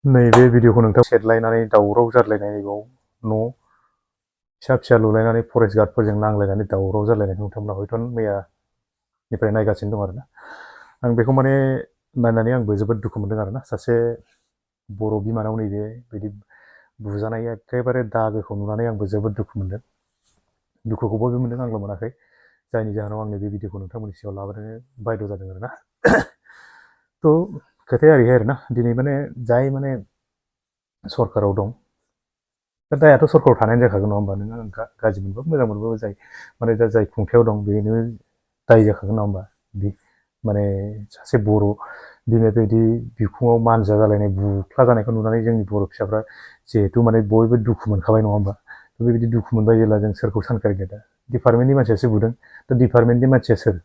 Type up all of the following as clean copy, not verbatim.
नैबे भिडिअखौ नोंथां सेदलायनानै दावराव जालायनायबाव न' फिसा फिसा लुलायनानै फरेस्ट गार्डफोरजों नांलायनानै दावराव जालायनायखौ नोंथांमोना हयथ' मैयानिफ्राय नायगासिनो दं आरोना आं बेखौ माने नायनानै आंबो जोबोद दुखु मोनदों आरोना सासे बर' बिमानाव नैबे बिदि बुजानाय एखेबारे दागोखौ नुनानै आंबो जोबोद दुखु मोनदों दुखुखौ बयबो मोनदों आंल' मोनाखै जायनि जाहोनाव आंनि बे भिडिअखौ नोंथांमोननि सिगाङाव लाबोनो बायद' जादों आरोना थ' खोथाया ओरैहाय आरोना दिनै माने जाय माने सरकाराव दं दा दायाथ' सरकाराव थानायानो जाखागोन नङा होमबा नों गाज्रि मोनबाबो मोजां मोनबाबो जाय माने दा जाय खुंथायाव दं बेनो दाय जाखागोन नङा होमबा बि माने सासे बर' बिमाया बेबायदि बिखुङाव मानजा जालायनाय बुख्ला जानायखौ नुनानै जोंनि बर' फिसाफ्रा जिहेथु माने बयबो दुखु मोनखाबाय नङा होमबा बेबायदि दुखु मोनबाय जेब्ला जों सोरखौ सानखारिनो दा डिपार्टमेन्टनि मानसियासो बुदों दा डिपार्टमेन्टनि मानसिया सोर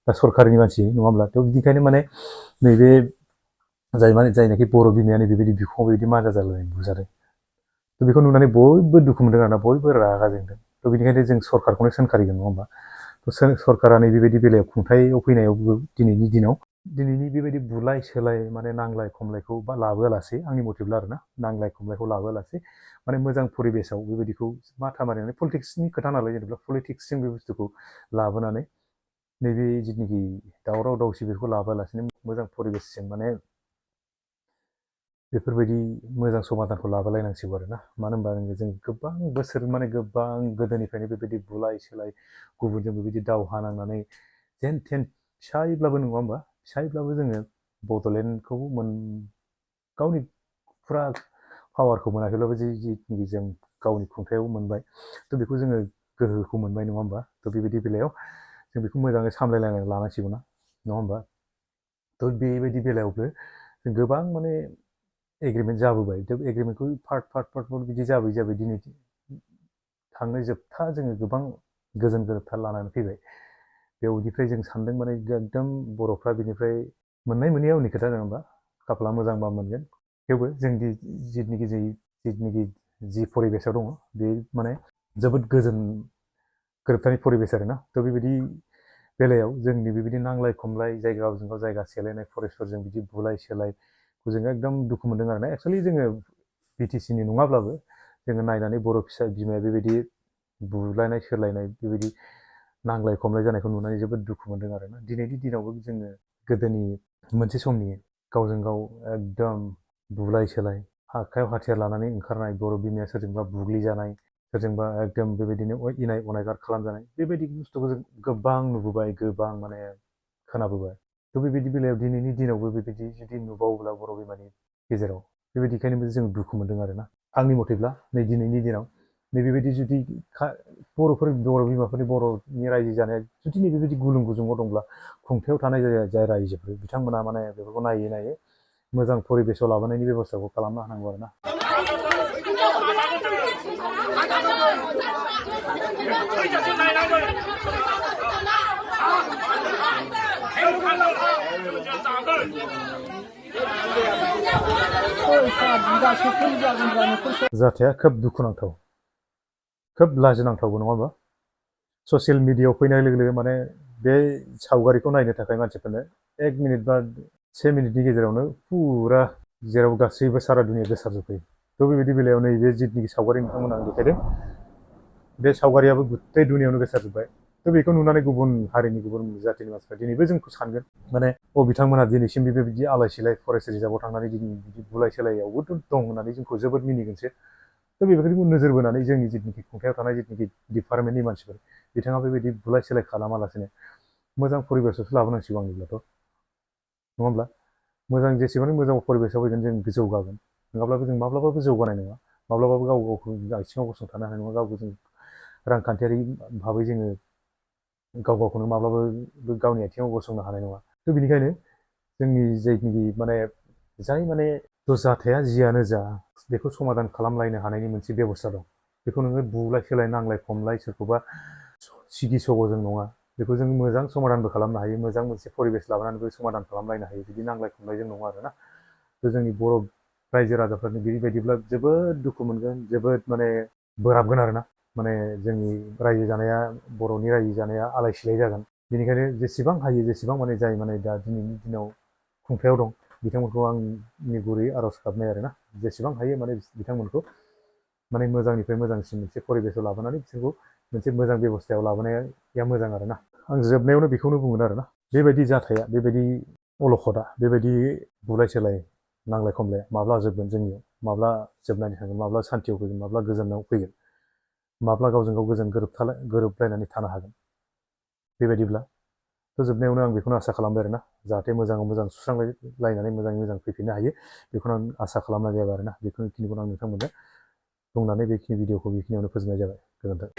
दा सरकारनि मानसि नङा होमब्ला थ' बिदिखायनो माने नैबे जायनाखि बर' बिमायानो बेबायदि बिखुङाव बेबायदि मानजा जालायनाय बुजादों थ' बेखौ नुनानै बयबो दुखु मोनदों आरोना बयबो रागा जोंदों थ' बेनिखायनो जों सरकारखौनो सोंखारिगोन नङा होमबा थ' सरकारा नै बेबायदि बेलायाव खुंथायाव फैनायावबो दिनैनि दिनाव दिनैनि बेबायदि बुलाय सोलाय माने नांलाय खमलायखौ बा लाबोआलासे आंनि मथेब्ला आरोना नांलाय खमलायखौ लाबोआलासे माने मोजां परिबेसाव बेबायदिखौ माथा मारिनानै पलिटिक्सनि खोथा नालाय जेनेबा पलिटिक्सजों बे बुस्थुखौ लाबोनानै नैबे जिथुनाखि दावराव दावसि बेखौ लाबोआलासिनो मोजां परिबेसजों माने बेफोरबायदि मोजां समाधानखौ लाबोलायनांसिगौ आरोना मानो होनबा जों गोबां बोसोर माने गोबां गोदोनिफ्रायनो बेबायदि बुलाय सोलाय गुबुनजों बेबायदि दावहा नांनानै जेन थेन फिसायब्लाबो नङा होमबा फिसायब्लाबो जोङो बड'लेण्डखौ गावनि फुरा पावारखौ मोनाखैब्लाबो जिथुनाखि जों गावनि खुंथायाव मोनबाय थ' बेखौ जोङो गोहोखौ मोनबाय नङा होमबा थ' बेबायदि बेलायाव जों बेखौ मोजाङै सामलायलायनानै लानांसिगौ नङा होमबा थ' बेबायदि बेलायावबो जों गोबां माने एग्रिमेन्ट जाबोबाय एग्रिमेन्टखौ पार्ट बिदि जाबै दिनै थांनो जोबथा जोङो गोबां गोजोन गोरोबथा लानानै फैबाय बेवनिफ्राय जों सानदों माने एकदम बर'फ्रा बेनिफ्राय मोननाय मोनैया उननि खोथा नङा होमबा खाफाला मोजांबा मोनगोन थेवबो जों जिथुनाखि जि परिबेसाव दङ बे माने जोबोद गोजोन गोरोबथानि परिबेस आरोना थ' बेबायदि बेलायाव जोंनि बेबायदि नांलाय खमलाय गावजों गाव जायगा सेलायनाय फरेस्टफोरजों बिदि बुलाय सोलायखौ जोङो एकदम दुखु मोनदों आरोना एक्सुवेलि जोङो बिटिसिनि नङाब्लाबो जोङो नायनानै बर' फिसा बिमाया बेबायदि बुलायनाय सोलायनाय बेबायदि नांलाय खमलाय जानायखौ नुनानै जोबोद दुखु मोनदों आरोना दिनैनि दिनावबो जोङो गोदोनि मोनसे समनि गावजों गाव एकदम बुलाय सोलाय आखायाव हाथियार लानानै ओंखारनाय बर' बिमाया सोरजोंबा बुग्लिजानाय सोरजोंबा एकदम बेबायदिनो इनाय अनागार खालामजानाय बेबायदि बुस्थुखौ जों गोबां नुबोबाय गोबां माने खोनाबोबाय थ' बेबायदि बेलायाव दिनैनि दिनावबो बेबायदि जुदि नुबावोब्ला बर' बिमानि गेजेराव बेबायदिखायनो जों दुखु मोनदों आरोना आंनि मथेब्ला नै दिनैनि दिनाव नैबेबायदि जुदि बर' बिमाफोरनि बर'नि रायजो जानाया जुदि नैबेबायदि गुलुं गुजुङाव दंब्ला खुंथायाव थानाय जाय रायजोफोर बिथांमोना माने बेफोरखौ नायै मोजां परिबेसाव लाबोनायनि बेब'स्थाखौ खालामनो हानांगौ आरोना जाथाया खोब दुखुनांथाव खोब लाजिनांथावबो नङा होमबा ससियेल मिडियायाव फैनाय लोगो लोगो माने बे सावगारिखौ नायनो थाखाय मानसिफोरनो 1 मिनिट बा 1 मिनिटनि गेजेरावनो फुरा जेराव गासैबो सारा दुनिया गोसारजोबफैयो थ' बेबायदि बेलायाव नैबे जिथुनाखि सावगारि नोंथांमोना देखायदों बे सावगारियाबो गुथै दुनियावनो गोसारजोब्बाय थ' बेखौ नुनानै गुबुन हारिनि गुबुन जाथिनि मानसिफ्रा दिनैबो जोंखौ सानगोन माने बिथांमोनहा दिनैसिम बेबायदि आलाय सिलाय फरेस्ट रिजार्भआव थांनानै दिनै बिदि बुलाय सोलायावबो दं होननानै जोंखौ जोबोद मिनिगोनसो थ' बेफोरखौ नोजोर बोनानै जोंनि जिथुनाखि खुंथायाव थानाय जिथुनाखि डिपार्टमेन्टनि मानसिफोर बिथाङा बेबायदि बुलाय सोलाय खालामालासिनो मोजां परिबेसावसो लाबोनांसिगौ आंनिब्लाथ' नङा होमब्ला मोजां जेसेबां मोजां परिबेसाव फैगोन जों जौगागोन नङाब्लाबो जों माब्लाबाबो जौगानाय नङा माब्लाबाबो गावखौ आथिङाव गसंथानो हानाय नङा गावखौ जों रांखान्थियारि भाबै जोङो गावखौनो माब्लाबाबो गावनि आथिङाव गसंनो हानाय नङा थ' बेनिखायनो जोंनि जायखि माने जाथाया जियानो जा बेखौ समाधान खालामलायनो हानायनि मोनसे बेब'स्था दं बेखौ नोङो बुलाय सोलाय नांलाय खमलाय सोरखौबा सिगि सग'जों नङा बेखौ जों मोजां समाधानबो खालामनो हायो मोजां मोनसे परिबेस लाबोनानैबो समाधान खालामलायनो हायो बिदि नांलाय खमलायजों नङा आरोना थ' जोंनि बर' रायजो राजाफोरनि बेबायदिब्ला जोबोद दुखु मोनगोन जोबोद माने बोराबगोन आरोना माने जोंनि रायजो जानाया बर'नि रायजो जानाया आलाय सिलाय जागोन बेनिखायनो जेसेबां हायो जेसेबां माने जाय माने दा दिनैनि दिनाव खुंथायाव दं बिथांमोनखौ आंनि गुरै आर'ज गाबनाय आरोना जेसेबां हायो माने बिथांमोनखौ माने मोजांनिफ्राय मोजांसिन मोनसे परिबेसाव लाबोनानै बिसोरखौ मोनसे मोजां बेबस्थायाव लाबोनाया मोजां आरोना आं जोबनायावनो बेखौनो बुंगोन आरोना बेबायदि जाथाया बेबायदि अलखदा बेबायदि बुलाय सोलाय नांलाय खमलाय माब्ला जोबगोन जोंनियाव माब्ला जोबनानै थांगोन माब्ला सान्थियाव फैगोन माब्ला गोजोनाव फैगोन माब्ला गावजों गाव गोजोन गोरोबलायनानै थानो हागोन बेबायदिब्ला थ' जोबनायावनो आं बेखौनो आसा खालामबाय आरोना जाहाथे मोजाङाव मोजां सुस्रांलायनानै मोजाङै मोजां फैफिननो हायो बेखौनो आं आसा खालामनाय जाबाय आरोना बेखिनिखौनो आं नोंथांमोननो बुंनानै बेखिनि भिडिअखौ बेखिनियावनो फोजोबनाय जाबाय गोजोन्थों